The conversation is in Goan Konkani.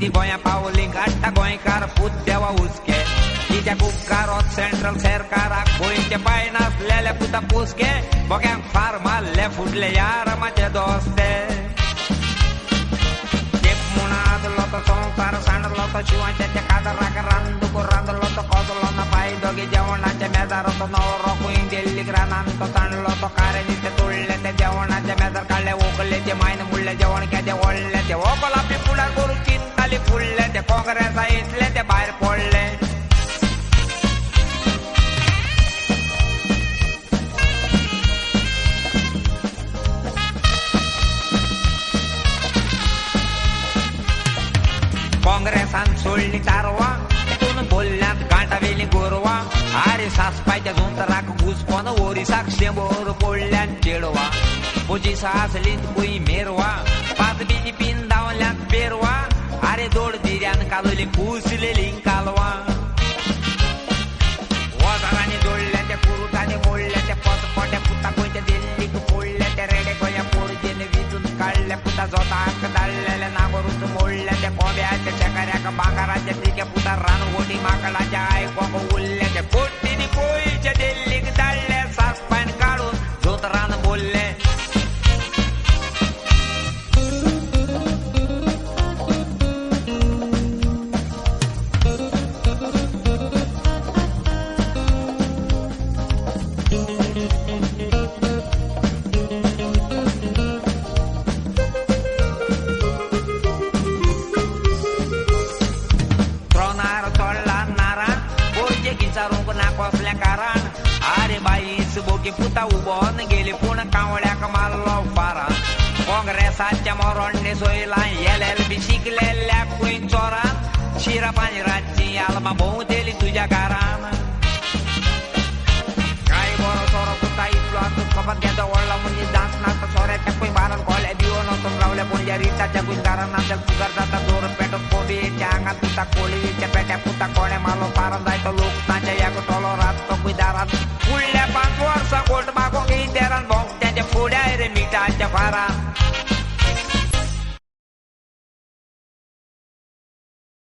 ती गोंया पावली काडटा गोंयकार पूत देवा हुसके कित्याक उपकारोत सेंट्रल सरकाराक गोंयचे पांय नासलेले पुता पुसके बोक्यांक फार मारले फुडले यार म्हाजे दोस्ते तेप म्हूण तो संवसार सांडलो तो शिवाच्या त्या कादराक रांदूक रांदलो तो कोदलो ना पांय दोगी जेवणाच्या मेजार तो नवरो खूंय दिल्लीक रानान तो तांडलो तो कारेनी ते तोडले ते जेवणाच्या मेजार काडले ओकले ते मायन मुडले जेवण केदे व्हडले ते ओकल आपली फुडार करूंक चिंताली फुडले ते काँग्रेसा इतले ते भायर पडले. काँग्रेसान सोडली तारवां तितून बोल्ल्यांत गांठावेली गोरवां आरे सासपायच्या जोंतराक घुसपोन ओरिसाक शेंबर पडल्यान चेडवां पोजिसां आसली कुय मेरवां पांच बीजी पिन धांवल्यांत पेरवां आरे दोड दिऱ्यान कालोली कुसलेली कालवां वजारांनी जोडले ते कुरुटांनी मोडले ते पटपटे पुता गोंयच्या दिल्लीक फोडले ते रेडे गोंया पोरजेन विजून काडले पुता जोताक धाडलेले नागोरूच मोडले ते कोब्याच्या शेकाऱ्याक भांगराचे तिके पुता रानवटी माकडाच्या आयकोंक उरले ते कोट्टीनी पयशे दिल्लीक धाडले सासपायन काडून जोतरान बोल्ले. पुता उबोन गेली पूण कावळ्याक मारलो फारान काँग्रेसाच्या मोरोण्णी सोयलां एल एल बी शिकलेल्या खंय चोरान शिरा पांजराची आल्मां भोंवतेली तुज्या घरान काय बरो सोरो पुता इतलो आसूं खबर घेतो व्हडलो मनीस डांस नासता सोऱ्याच्या खंय बारान खोले दिवन वचून रावले पूण रिताच्या खंय घरान नासल्यार फुगार जाता जोर पेटो कोबयेच्या आंगात पुता कोळयेच्या पेट्या पुता कोणें मारलो फारान.